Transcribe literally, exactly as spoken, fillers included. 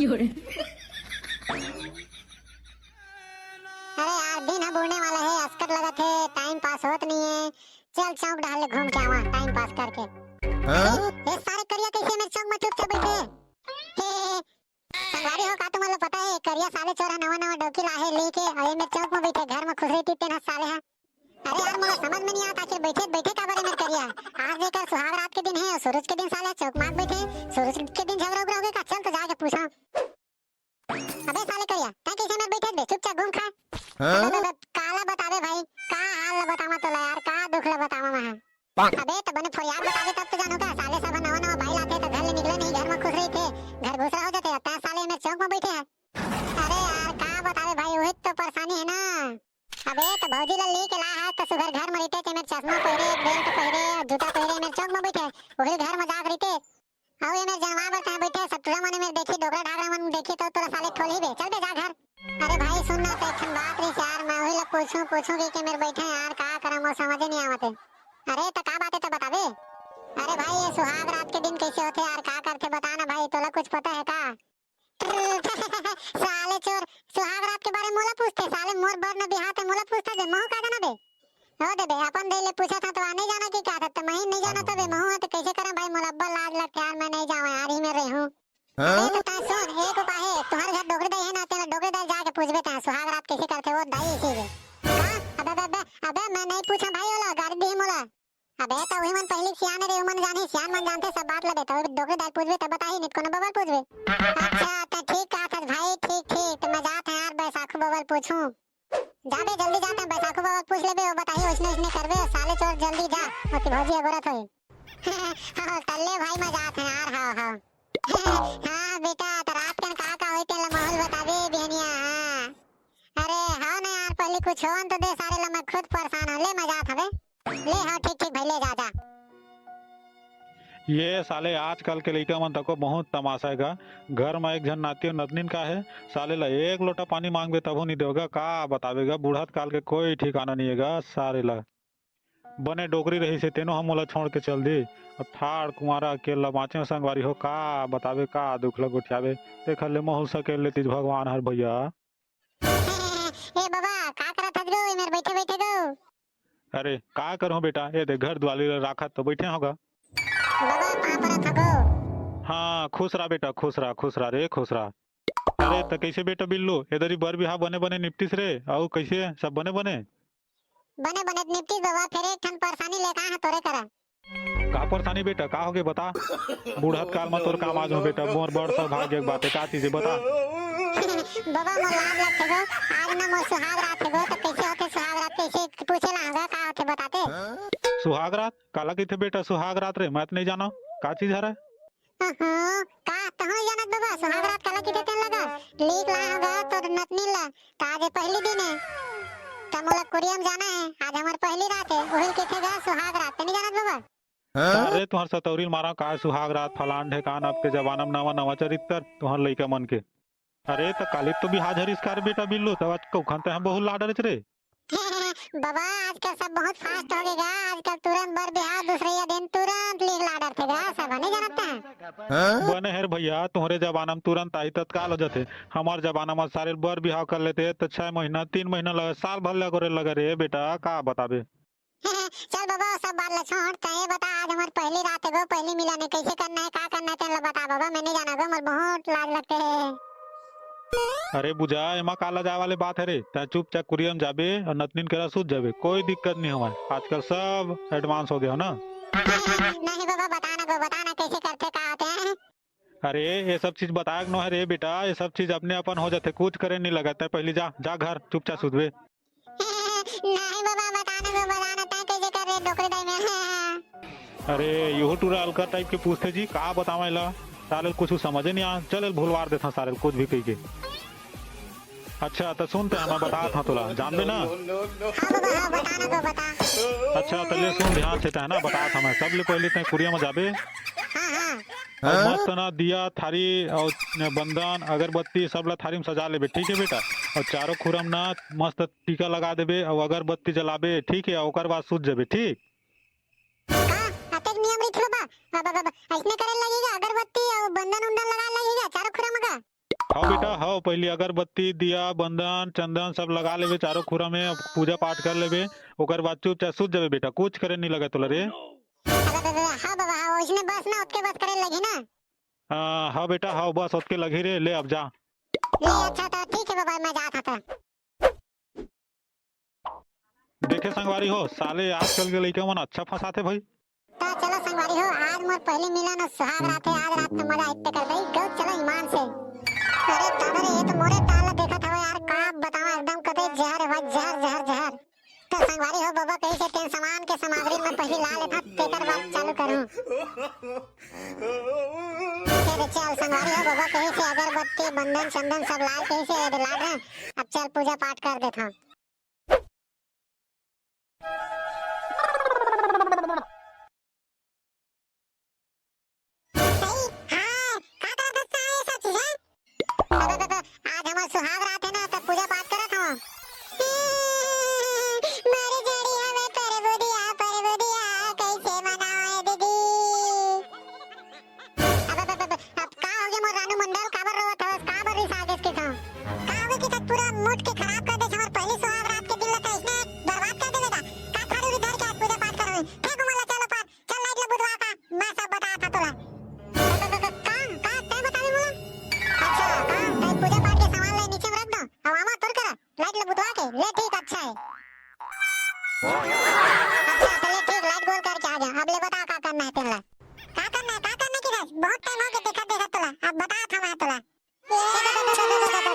अरे यार, दिन ह बुड़ने वाला हे, असकट लगत हे, टाइम पास होत नहीं हे। चल चौक डहर ले घूम के आवा, टाइम पास करके। हाँ? ए सारे करिया कइसे मेर चौक म चुपचाप बइठे हे? हे, हे, हे। संगवारी हो, का तुमन ल पता हे, करिया साले चोर ह नवा नवा डौकी लाहे लेके, अउ ए मेर चौक म बइठे, घर म खुसरे टिकटे न साले ह। अरे यार, मोला समझ में नहीं आता, आखिर बइठे बइठे काबर ए मेर करिया? आज एकर सुहाग रात के दिन हे, अउ सूरज के दिन साले चौक मात बइठे, सूरज के दिन झगड़ा उगड़ा होगे का? चल तो जाके पूछा। अबे साले करिया, तैं कइसे मेर बइठे बे? चुपचाप घूम खा। हाँ? अबे, अबे, काला बताबे भाई, का हाल ल बतावा तोला यार, का दुख ल बतावा मैं? अबे त बने फोरियात बताबे तब तो जानहूं का, साले सब नवा नवा बाई लाथे त घर ले निकले नहीं, घर म खुसरे रहिथे, घर घुसरा हो जाथे, तैं साले मेर चौक म बइठे हे। अरे यार, का बताबे भाई, उही तो परेशानी हे ना। अबे त भौजी ल लेके लाय हस त सुघर घर म रहिते, के मेर चश्मा पहिरे, बेल्ट पहिरे, जूता पहिरे, मेर चौक म बइठे, उही घर म जाके रहिते। अउ ए मेर जनवा बर तहां बइठे, सब टूरा मन ए मेर देखही, डोकरा डाकरा मन देखही त तोला साले ठोलही बे। चल बे, जा घर। अरे भाई सुन ना, त एक ठन बात रहिस यार, मैं उही ल पूछूं पूछूं कहिके मेर बइठे यार, का करंव मोर समझे नहीं आवत हे। अरे त का बात हे त बताबे? अरे भाई, ए सुहाग रात के दिन कइसे होथे यार, का करथे बता ना भाई, तोला कुछ पता हे का? साले चोर, सुहाग रात के बारे में मोला पूछथे, साले मोर बर न बिहाव ते मोला पूछथे बे, महूं का जानंव बे? हो दे बे, अपन दई ले पूछत हंव त नहीं जानंव कि का, त महूं नहीं जानंव त बे, महूं हंव त कइसे करंव भाई, मोला अब्बड़ लाज लगथे यार, मैं नहीं जावंव यार, इही मेर रहूं। अबे त तैं सुन, एक उपाय हे, तुंहर घर डोकरी दाई हे ना, तेला डोकरी दाई जाके पूछबे तैं, सुहाग रात कइसे करथे वो दाई इही रे। का? अबे, अबे, अबे, अबे, मैं नहीं पूछंव भाई, ओला गारी दिही मोला। अबे त उही मन पहिली सियान रे, उमन जानही, सियान मन जानथे सब बात ल बे, त डोकरी दाई पूछबे त बताही, नहीं त कोनो बबा ल पूछबे। अच्छा, त ठीक कहत हस भाई, ठीक, ठीक, त मैं जात हंव यार, बैसाखू बबा ल पूछूं। जा बे, जल्दी जा, तैं बैसाखू बबा ल पूछ लेबे, वो बताही, ओइसने ओइसने करबे, साले चोर जल्दी जा, ओती भौजी अगोरत होही। हाँ, तल्ले भाई मैं जात हंव यार, हाँ, हाँ। हाँ बेटा, त रात कन का का होही तेला माहौल बताबे बिहनिया, हाँ। अरे हाँ ना यार, पहिली कुछ होवन तो दे सारे ला, मैं खुद परेशान हंव, ले मैं जात हंव बे। ले हाँ, ठीक ठीक भाई, ले जा, जा। ये साले आजकल के लइका मन तको बहुत तमाशा हे गा। घर म एक झन नाती अउ नतनीन का हे, साले ला एक लोटा पानी मांगबे तभो नहीं देवय गा, का बताबे गा, बुढ़त काल के कोई ठिकाना नहीं हे गा सारे ला। बने डोकरी रहिस हे, तेनो ह मोला छोड़ के चल दी। अब ठाड़ कुंवारा अकेल्ला बांचेंव संगवारी हो, का बताबे, का दुख ल गोठियाबे। तेखर ले महूं ल सकेल लेतिस भगवान हर भइया। ए बबा, का करत हस गो, ए मेर बइठे बइठे गो? अरे, का करहूं बेटा, ए दे घर दुवाली ल राखत तो बइठे हंव गा। बबा, पांव परत हंव गो। हाँ, खुश रह बेटा, खुश रह, खुश रह रे, खुश रह। अरे, त कइसे बेटा बिल्लू, ए दरी बर बिहाव बने बने निपटिस रे, अउ कइसे सब बने बने? बने बने निपटिस बबा, फेर एक ठन परेशानी लेके आए हंव तोरे करा। का परेशानी बेटा, का होगे बता? बुढ़त काल म तोर काम आ जाहूं बेटा, मोर बड़ सौभाग्य के बात हे, का चीज हे बता? बबा मोर लाज लगथे गो, आज ना मोर सुहाग रात हे गो, त कइसे होथे सुहाग रात, कइसे पूछे ला हंव गा, का होथे बताते? सुहाग रात? काला कहिथे बेटा सुहाग रात रे, मैं त नहीं जानंव, का चीज हरय? अहो, का तहूं जानत बबा, सुहाग रात काला कहिथे तेन लगा? लीक ला होगा तोर नतनी ला, त आज ए पहिली दिन हे। त मोला कुरिया म जाना हे, आज हमर पहिली रात हे, उहिल कहिथे गा सुहाग रात, ते नहीं जानत बबा? अरे तुहर सतौरी ल मारा, काय सुहाग रात फलान ढेकान, अब के जमाना म नवा नवा चरित्र तुहर लइका मन के। अरे त काली तो बिहाव झरिस का रे बेटा बिल्लू, तब आज कौखन ते हम बहुत लाडरेच रे। बबा, आजकल सब बहुत फास्ट हो गे गा। आजकल तुरंत बर बिहाव, दूसरइया दिन तुरंत लीक ला डरथे गा, सब नहीं जानत हे। बने हेर भैया, तुहरे जमाना म तुरंत आही, तत्काल हो जाथे। हमार जमाना म सारे बर बिहाव कर लेते त छह महीना, तीन महीना लगे, साल भर ले अगोरे लगे रे बेटा, का बताबे। चल बबा, सब बात ला छोड़, तैं ये बता, आज हमार पहली रात है गो, पहली मिलन है, कैसे करना है, का करना है, तेन ला बता बबा, मैं नहीं जाना गो, मोर बहुत लाज लगते है। अरे बुझा, एमा का लजाए वाले बात है रे? तैं चुपचाप कुरिया म जाबे अउ नतनीन करा सूत जाबे, कोई दिक्कत नहीं होवय। आजकल सब एडवांस हो गया हो ना। नहीं बाबा, बता ना गो, बता ना कैसे करथे, का होथे? अरे, ये सब चीज बताए के नो है रे बेटा, ये सब चीज अपने अपन हो जाथे, कुछ करे नहीं लगत। तैं पहली जा, जा घर, चुपचाप सूतबे। नहीं बाबा, बता ना गो, बता ना, तैं कैसे कर रे डोकरी दाई में? अरे, यहू टूरा अलकर टाइप के पूछथे जी, का बतावं एला? साले ल कुछ समझे नहीं आ, चल एला भुलवार देथन साले ल, कुछ भी कहिके। अच्छा, त सुन तैं, मैं बतात हंव तोला, जानबे ना? हाँ बाबा, हाँ, बता ना गो, बता। अच्छा, त ले सुन ध्यान से तैं ना, बतात हंव मैं। सबले पहली तैं कुरिया म जाबे। हाँ, हाँ। अउ मस्त ना दिया, थारी अउ बंदन, अगरबत्ती सब ला थारी म सजा लेबे, ठीक है बेटा? अउ चारों खुरम ना मस्त टीका लगा देबे अउ अगरबत्ती जलाबे, ठीक है? ओकर बाद सूत जाबे, ठीक? का? अतेक नियम रहिथे बाबा? बाबा, बाबा, अइसने करे लगही गा, अगरबत्ती अउ बंदन उंदन लगा लगही गा, चारों खुरम गा? हव बेटा, हव, पहिली अगरबत्ती, दिया, बंदन, चंदन सब लगा लेबे चारों खूरा में, अब पूजा पाठ कर लेबे, ओकर बाद चुपचाप सुत जाबे बेटा, कुछ करे नहीं लगे तोला रे। अबे, अबे, अबे, हाँ बाबा, हाँ, ओइसने बस ना, ओतके बस करे लगही ना। हाँ, हाँ बेटा, हाँ, बस ओतके लगही रे, ले अब जा। ले, अच्छा, तो ठीक है बाबा, मैं जात हँव त। देखे संगवारी हो, साले आजकल के लइका मन अच्छा फंसाथे भाई। त चलो संगवारी हो, आज मोर पहली मिलन अउ सुहाग रात हे, आज रात तो मजा आइते कर भाई, गौ चलो ईमान से। अरे दादा रे, ये तो मोरे ताल देखत हवे यार, का बतावा, एकदम कते जहर हे भाई, जहर, जहर, जहर। तो संगवारी हो, बाबा कहिसे तेन सामान के सामग्री में पहली ला लेथा, तेकर बाद चालू करूँ। चल, चल, संगवारी हो, बाबा कहिसे अगरबत्ती, बंदन, चंदन सब लाए कहिसे, ये दे लाए रहे। अब चल, पूजा पाठ कर देथा। सही, हाँ, का करत हस ये सब चीजें? अबे, अबे, अबे, आज हमर सुहाग रात हे ना, त पूजा पाठ करत हँव। मर जाड़ी हवे परबुदिया, परबुदिया, कइसे मनावे दीदी? अबे, अबे, अबे, अब का होगे मोर रानू मंडल, काबर रोवत हवस, काबर रिसा गेस किथव? का होगे कि तक पूरा मूड के खराब कर देस, हमर पहली सुहाग रात के दिन ल त अइसने बर्बाद कर देबे का? का थारी उरी धर के आज पूजा पाठ करवे? फेंक उमन ला, चलो पार। चल लाइट ल बुतवा का, मैं सब बताथँव तोला। का, का, का, का, तैं बताबे मोला? अच्छा, का, तैं पूजा पाठ के सामान ला नीचे में रख दँव, अब आवा तोर करा, लाइट ल बुतवा के, ले ठीक, अच्छा हे। अच्छा, त ले ठीक, लाइट गोल करके आ जा, अब ले बता का करना हे तेन ला। का करना हे, का करना हे कि बस, बहुत टाइम होगे देखत, देखत तोला, अब बताथँव मैं तोला।